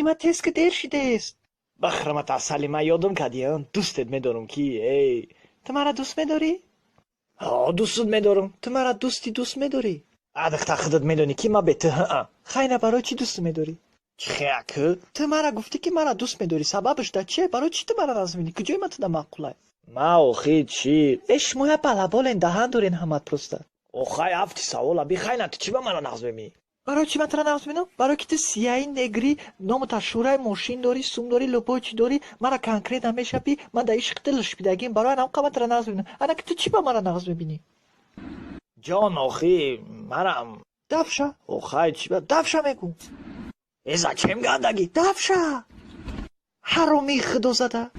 Мошини ма тез ки, дер шидест. Бахрамат, асали, ман ёдам кардӣ, дӯстет медорам ки, эй, ту мара дӯст медорӣ? Ҳо, дӯстат медорам. Ту мара дӯсти дӯст медорӣ? А, духтар, худат медонӣ, ки ман бе ту ҳаа. Хайна, барои чӣ дӯст медорӣ? Чихе, ки ту мара гуфтӣ, ки мара дӯст медорӣ, сабабаш дар чие? Барои чӣ ту мара нағз мебинӣ? Куҷои ман туда маъқулай? Ма охи чӣ? Э, шумо я балаболен, даҳан дорен ҳамат просто. Охай, ҳафти савола би. Хайна, ту чӣ ба мара нағз мебинӣ? Барои чӣ ман тура нағз мебинам? Барои ки ту сияи негри, номата Шурай, мошин дорӣ, сум дорӣ, любой чӣ дорӣ, мара конкретно мешапӣ, ман дар ишқи ту лишпидагим, барои анам ман тура нағз мебинам. Ана ки ту чӣ ба мара нағз мебинӣ? Ҷон, охи марам дафша. Охай, чӣ ба дафша мегӯ? Э, зачем гандагӣ? Дафша, ҳаромии худозада.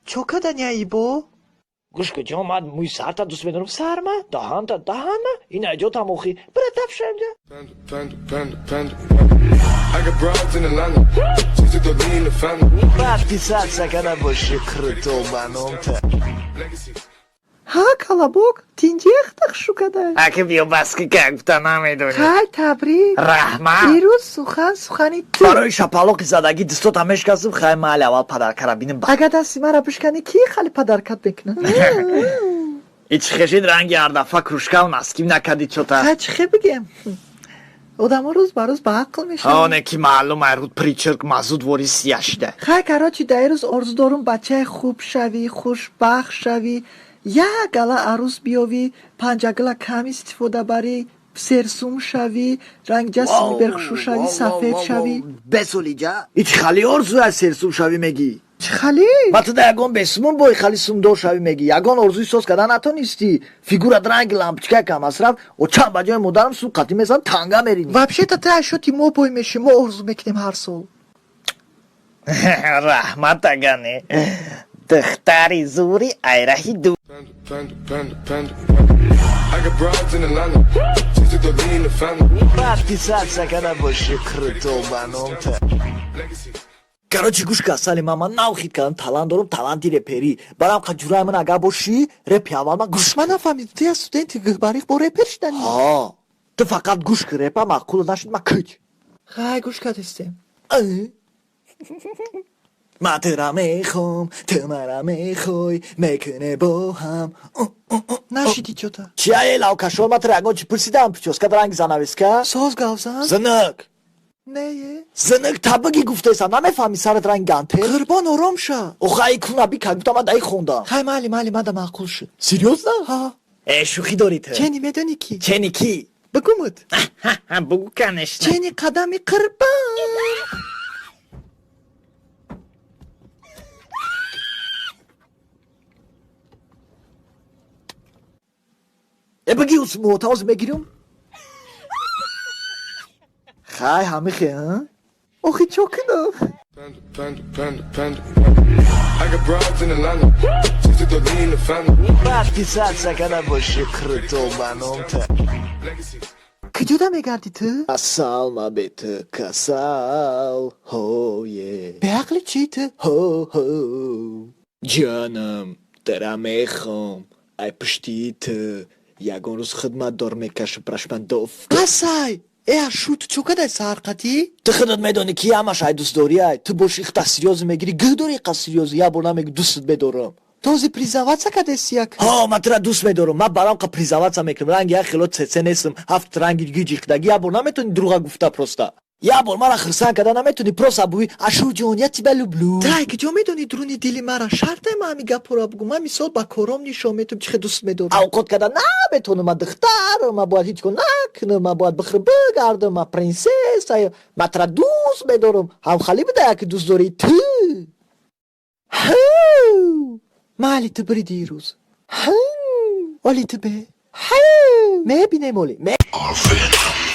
Чо каданяи бо? Гӯш ку, ҷон, ман мӯи сарта дӯст медорам. Сарма, даҳанта, даҳанма, ин айҷотам. Охи, бира дафша инҷа. Panda, panda, panda, panda. I got broads in Atlanta. Just to lean the family. Подписаться када боши круто ба номта. Legacies. Ҳа, калабок, тинҷехтах шукада. Аки биё, бас ки, как гуфта намедонӣ. Хай, табрик. Раҳмат. Ирӯз сухан сухани ту. Барои шапалоқи задагӣ дӯстота мешкастум. Хай, майли, аввал подаркара бинем ба. Агар дасти мара бишканӣ, ки хали подаркат мекунад? Ичи хешид, ранги ҳардафа кружкау носки накади чота. Хай, чӣ хе бигем, одамо рӯз ба рӯз ба ақл мешаванд. Оне ки маълум, айруд причерк мазуд вори сия шида. Хай, короче, дар ирӯз орзу дорум бачаи хуб шавӣ, хушбахт шавӣ, як гала арӯс биёвӣ, панҷагила кам истифода барӣ, серсум шавӣ, рангҷа симиберхушу шавӣ, сафед шавӣ. Бесолиҷа, ичи хали орзуя, серсум шавӣ мегӣ? Чӣ хали? Ма туда ягон бесумон бой хали сумдор шавӣ мегӣ. Ягон орзуи соз кардан натонистӣ. Фигурат ранги лампочка кам масраф о чанд ба ҷои модарам сум қатӣ мезанам, танга меринӣ. Вообще-то ты ашоти мо бой мешӣ, мо орзу мекунем ҳар сол. Раҳмат, агане духтари зури айраҳи ду. Panda, panda, panda, panda. I got broads in Atlanta. Just to lean the family. Подписаться када боши круто ба номта. Legacies. Короче, гӯш ка, асали ман, ман нав хит кардам, талант дорам, таланти реперӣ. Барам қа ҷураи ман агар бошӣ, репи аввал ман гӯш. Ман нафаҳмидам, ту як студенти гӯҳбарих бо репер шиданӣ? Ҳо, ту фақат гӯш ки, репа маъқул нашуд, ма кӯч. Хай, гӯш кардистем. Ман тура мехом, ту мара мехоҳӣ, мекуне бо ҳам. Нашиди чота. Чия, э, лавкашон, ман тура ягон чи пурсидам? Прическа ранги занавеска. Соз гавзан. Зинак. Нее. Зинак, табиги гуфтесам, намефаҳми, сарат ранги гантел. Қурбон, ором ша. Охай, куна би, как гуфта, ман даи хондам. Хай, майли, майли, мада маъқул шуд. Серьёзно? Ҳа. Э, шӯхӣ дорӣ ту. Чени медонӣ ки? Чени ки? Бигумуд. Бугу, конечно. Чени қадами қурбон. Э, биги, усмотаоз мегирам. Хай, ҳамихе. Охи, чо кунам? Panda, panda, panda, panda. I got broads in Atlanta. Just to lean the family. Подписаться када боши круто ба номта. Legacies. Куҷода мегардӣ ту? Асал, ма бе ту касал, ҳое. Беақли чӣ ту? Ҳо ҳо, ҷонам, тура мехом, ай пушти ту ягон рӯз хидматдор мекашам, прашмандов. Басай, э, ашу, ту чо кадай саҳарқатӣ? Ту худат медонӣ, ки ҳамаш ай дӯстдорӣ. Ай ту боши, ихта серьёзно мегирӣ, гӯ дорӣ иқа серьёзно, як бор намегӯ дӯстат медорам. Този признаваться кадеси як. Ҳо, ман тура дӯст медорам, ман барам қа признаваться мекунам, ранги як хело цеце нестам, ҳафт ранги гиҷиқдаги. Як бор наметавонӣ дурӯға гуфта, просто як бор мара хирсан карда наметавонӣ, просто буи: «Ашуҷон, я тебя люблю». Тай куҷо медонӣ дуруни дили мара? Шарте ма ҳами гапҳоро бугум, ман мисол ба кором нишон метум, чӣ хел дӯст медорам. Авқот карда наметавонам, ман духтарам, ман бояд ҳеҷ кор накунам, ман бояд бихӯрам, бигардам, ман принсесса, ман тура дӯст медорам. Ҳамхалӣ буда, яке дӯст дорӣ ту. Майли, ту бири дирӯз, оли ту бе мебинем, оли. Arvin.